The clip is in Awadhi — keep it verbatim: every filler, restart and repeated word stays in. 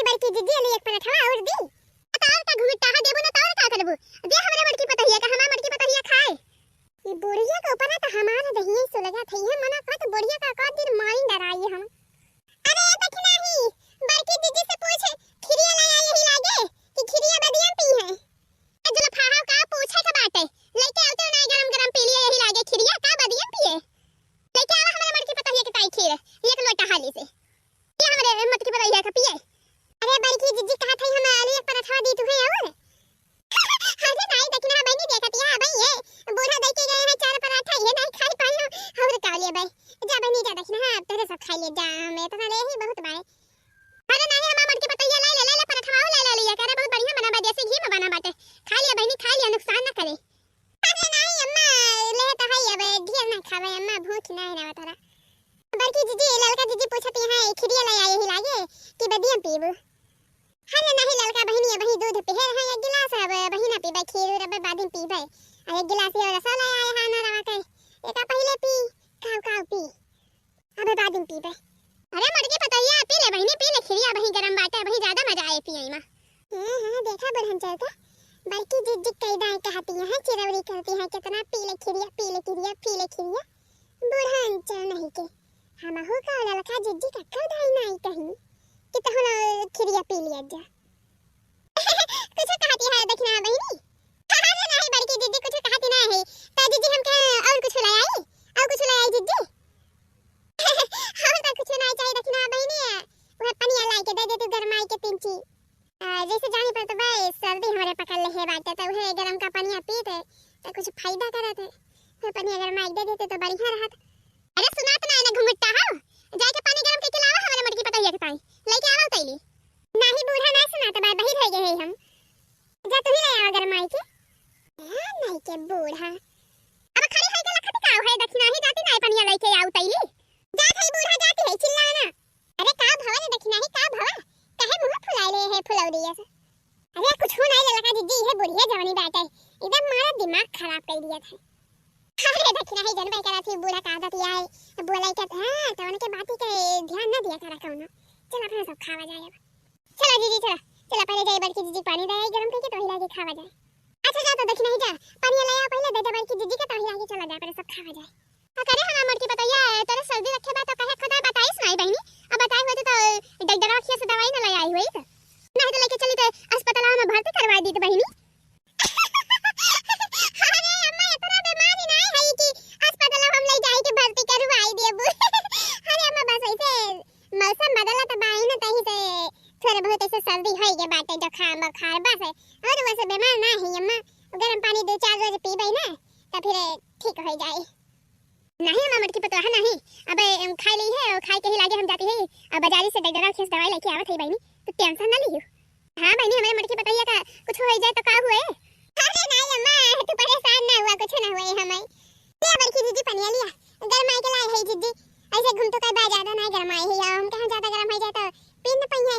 बड़की जिज्जी, ले एक परठवा और दी। तो और का घुमिट्टाहा देबू ना, तो और का करबू? दे हमरे मटकी पतोहिया का, हमार मटकी पतोहिया खाए। ई बुढ़िया के ऊपर ना तो हमार दहिया सुलगा थई है, मना का तो बुढ़िया का का दिन मारी डराई हम। अरे दखिनाही, बड़की जिज्जी से पूछ, खिरिया ले आई यही लागे कि खिरिया बदिया पी है? ए जुल्फाहा का पूछे के बाटे, लेके आवते ना गरम गरम पी लिए यही लागे खिरिया का बदिया पिए। लेके आवा हमरे मटकी पतोहिया के ताई खीर, एक लोटा हाली से। ये हमरे मटकी पतोहिया का पिए। अरे बड़की जिज्जी कहा थई हम आलू एक पराठा दी तुहे और। अरे नाई दखिना बहिनी देखत या भाई ये बूढ़ा दे के गए हैं चार पराठा, ये नहीं खाई पाई हम और का लिए भाई। जा बहिनी जा दखिना, हाँ, अब तेरे सब खाई ले जा, हम इतना ले ही बहुत बाए। अरे नाई हमार मटकी पतोहिया लाई ले, ले, ले पराठा ले, ले, ले, ये करे बहुत बढ़िया बना बा, देसी घी में बना बाटे। खाई ले बहिनी, खाई ले, नुकसान ना करे। अरे नाई अम्मा, ले तो है अब ढेर ना खावे अम्मा, भूख ना है ना तारा। बड़की जिज्जी, ललका जिज्जी पूछत यहाँ खिरिया ले आई यही लागे कि बदिया पीबू? अरे नहीं ललका बहिनी, अबही दूध पिहे रहे एक गिलास, अब अबही ना पीबे खीर, अब बादिन पीबे। आ एक गिलास ये रसा ले आए हाँ ना रवा के, एका पहिले पी, काव काव पी, अब बादिन पीबे। अरे मटकी पतोहिया पी ले बहिनी, पी ले खिरिया, अबही गरम बाटे, अबही ज्यादा मजा आए पिए में। हाँ हाँ, देखा बुढ़न चल के बड़की जिज्जी कई दाएं कहती हैं, चिरौरी करती हैं, कितना पी ले खिरिया, पी ले खिरिया, पी ले खिरिया। बुढ़न चल नहीं के हमहू का ललका जिज्जी का कल दाई नाई कहीं कि तहु खिरिया पी लिया जा। कुछ कहती है दखिना बहिनी? अरे नहीं बड़की जिज्जी, कुछ कहती नहीं है। तो जिज्जी हमके और कुछ ले आई, और कुछ ले आई जिज्जी? और तो कुछ नहीं चाहिए दखिना बहिनी, वह पनिया लाई के दे दे तू गरमाई के तीन ची। आ, जैसे जानी पर तो भाई सर्दी हमरे पकड़ ले है बाटे, तो वह गरम का पनिया पीते तो कुछ फायदा करत है, वह पनिया गरमाई के दे देते तो बढ़िया रहत। अरे सुनात ना है ना घुंघटा हो, जाके पानी गरम के लावा हमरे मटकी पतोहिया के ताई, लेके आवा तैली। नाही बूढ़ा ना सुनात बा, बहिर हो गए है हम। जा तू ही ले आवा गरमाई के। ए, नहीं के बूढ़ा। अब खड़ी है के लखत का है, दखिना ही जाती ना पनिया लेके आऊ तैली। जात है बूढ़ा, जाती है, चिल्ला ना। अरे का भवा रे दखिना ही का भवा? काहे मुंह फुलाए ले है फुलौरिया से? अरे कुछ हो नहीं ललका जिज्जी, ये बुढ़िया जवानी बाटे। एकदम मारा दिमाग खराब कर दिया था। अरे दखिना ही जनबे करा थी बूढ़ा का आदत या है। बोला के हाँ, तो उनके बात ही के ध्यान ना दिया करा कौनो। चल अपने सब खावा जाए अब। चला जिज्जी, चला, चला, पहिले जाए बड़की जिज्जी पानी दे आई गरम करके, तोही लागे खावा जाए। अच्छा, जा तो दखिना ही जा, पानी ले आ पहिले, दे दे बड़की जिज्जी के, तोही लागे चला जाए, पहिले सब खावा जाए। आ, करे हमार मटकी पतोहिया, तोरे सर्दी रखे बा तो कहे खुदा बताइस नाई बहिनी, अब बताई होते तो डॉक्टर अखिया से दवाई न ले आई होई तो, नहीं तो लेके चली तो अस्पताल में भर्ती करवा दी तो बहिनी। अरे अम्मा, इतना बीमारी नाई है कि अस्पताल हम ले जाए के भर्ती करवाई देबू। अरे अम्मा, बस ऐसे मौसम बदलत बा न, तही से थोड़े बहुत ऐसे सर्दी होई गए बाटे, जुकाम बुखार बस, और वैसे बीमार ना ही अम्मा। गरम पानी दो चार रोज पीबे ना, तो फिर ठीक हो जाए। नहीं अम्मा, मटकी पतोहा नहीं, अब खाई ली है और खाई के ही लागे हम जाती है, अब बाजारी से डॉक्टर खेस दवाई लेके आवत है बहनी, तो टेंशन ना लियो। हाँ बहनी, हमारे मटकी पतोहिया का कुछ हो जाए तो का हुए? अरे नहीं अम्मा, तू परेशान ना हुआ, कुछ ना हुए हमें। ले बड़की जिज्जी पनिया लिया, गरमाई के लाई है जिज्जी। ऐसे घूम तो कई बार ज्यादा नहीं गरमाई है, या हम कहाँ ज्यादा गरम हो जाए तो पी न पइहे।